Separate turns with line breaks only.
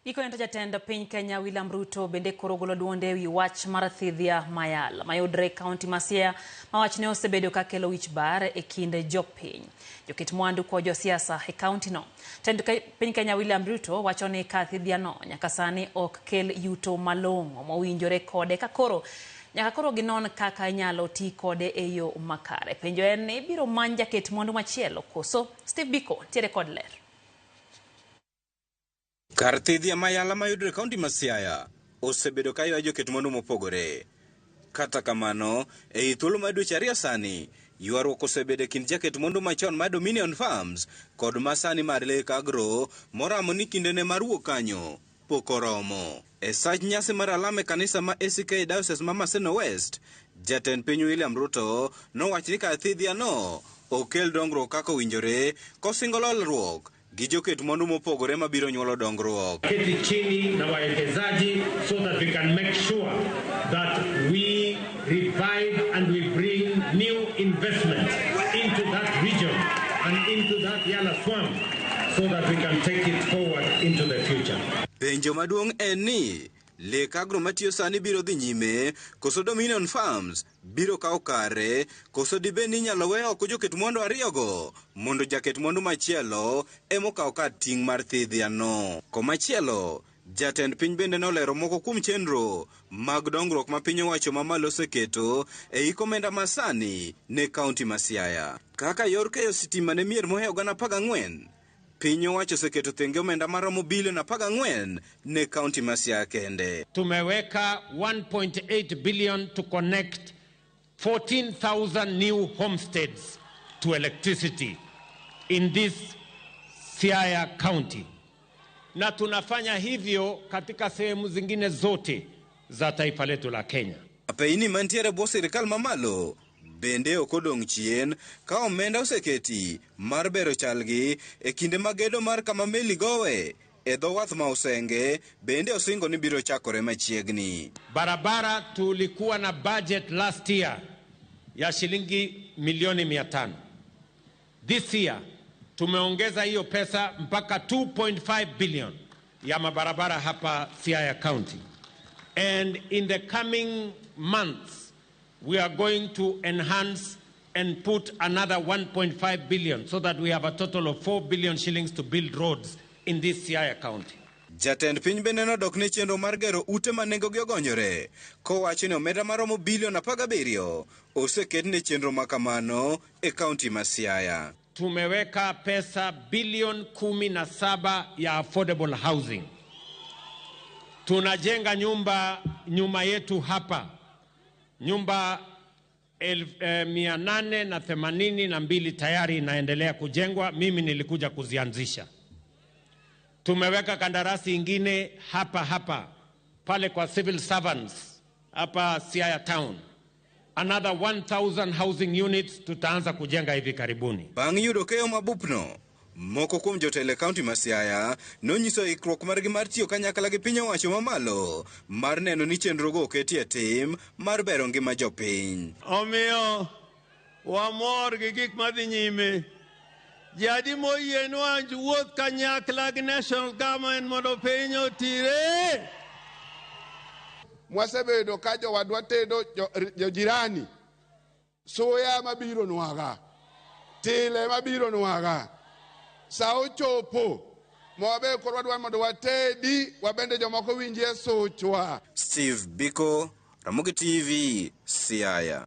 Gikone to jatend piny Kenya William Ruto bende koro golo duonde ewi wach mar thidhia mayal mayudre e kaunti ma Siaya ma wachne osebedo ka kelo wich bar e kind jopiny, joket mwandu kod josiasa e kaunti no. Jatend piny Kenya William Ruto wacho ni ka thidhia no nyaka sani ok kel yuto malong'o mowinjore kode ka koro nyaka koro ginon kaka inyalo ti kode e yo makare. Penjo en ni ibiro many jaket mwandu machielo koso? Steve Biko ntiere kod ler.
Kar thidhia mayala mayudore e kaunti ma Siaya osebedo ka ywayo joket mwandu mopogore. Kata kamano, ei thuolo mar dweche ariyo sani, ywaruok osebedo e kind jaket mwandu machon mar Dominion Farms kod ma sani mar Lake Agro moramo ni kindene mar wuok kanyo pok oromo. E sach nyasi mar alam e kanisa ma ACK Diocese ma Maseno West, jatend piny William Ruto nowacho ni kar thidhia no ok kel dongruok kaka owinjore kosingo lalruok gi joket mwandu mopogore mabiro nyuolo dongruok.
Keti chini na wawekezaji so that we can make sure that we revive and we bring new investment into that region and into that Yala swamp so that we can take it forward into the future.
Penjo maduong' en ni Lake Agro matiyo sani biro dhi nyime koso Dominion Farms biro kawo kare koso dibed ni inyalo we oko joket mwandu ariyogo mondo jaket mwandu machielo ema okaw kar ting' mar thidhiano. Komachielo, jatend piny bende nolero moko kuom chenro mag dongruok ma piny owacho mamalo oseketo e ik omenda masani ne kaunti ma Siaya. Kaka yor keyo sitima ne mier mohewo gana 14, piny owacho oseketo thenge omenda maromo bilion 14 ne kaunti ma Siaya kende.
Tumeweka 1.8 billion to connect 14,000 new homesteads to electricity in this Siaya County. Na tunafanya hivyo katika sehemu zingine zote za taifa letu la Kenya.
Apeyini mantiere bwo sirikal mamalo bende ok odong' chien ka omenda oseketi mar bero chalgi e kinde ma gedo mar kama meli gowe e dho wath ma Usenge bende osingo ni biro chakore machiegni.
Barabara tulikuwa na budget last year ya shilingi milioni 500. This year tumeongeza hiyo pesa mpaka 2.5 billion ya mabarabara hapa Siaya County. And in the coming months we are going to enhance and put another 1.5 billion so that we have a total of 4 billion shillings to build roads in this Siaya County.
Jatend piny bende nodok ne chenro mar gero ute ma nengogi ogonyore kowacho ni omenda maromo bilion 17 oseket ne chenro ma kamano e kaunti ma Siaya.
Tumeweka pesa bilion 17 ya affordable housing. Tunajenga nyumba nyuma yetu hapa, nyumba 882 tayari inaendelea kujengwa, mimi nilikuja kuzianzisha. Tumeweka kandarasi ingine hapa hapa pale kwa civil servants hapa Siaya Town. Another 1000 housing units tutaanza kujenga hivi karibuni.
Bang' yudo keyo mabupno, moko kuom jotelo e kaunti ma Siaya nonyiso ikruok margi mar tiyo kanyakla gi piny owacho mamalo mar neno ni chenrogo oketi e tim mar bero ngima jopiny.
Omiyo wamor gi gik madhi nyime. Jadi moyienwa wuoth kanyakla gi national government mondo piny otire.
Mwasebedo ka jowadwa tedo jojirani suya mabiro nwaga tile mabiro nwaga sa ochopo ma wabe koro wadwa mondo watedi wabende jomoko winjie suchwa.
Steve Biko, Ramogi TV, Siaya.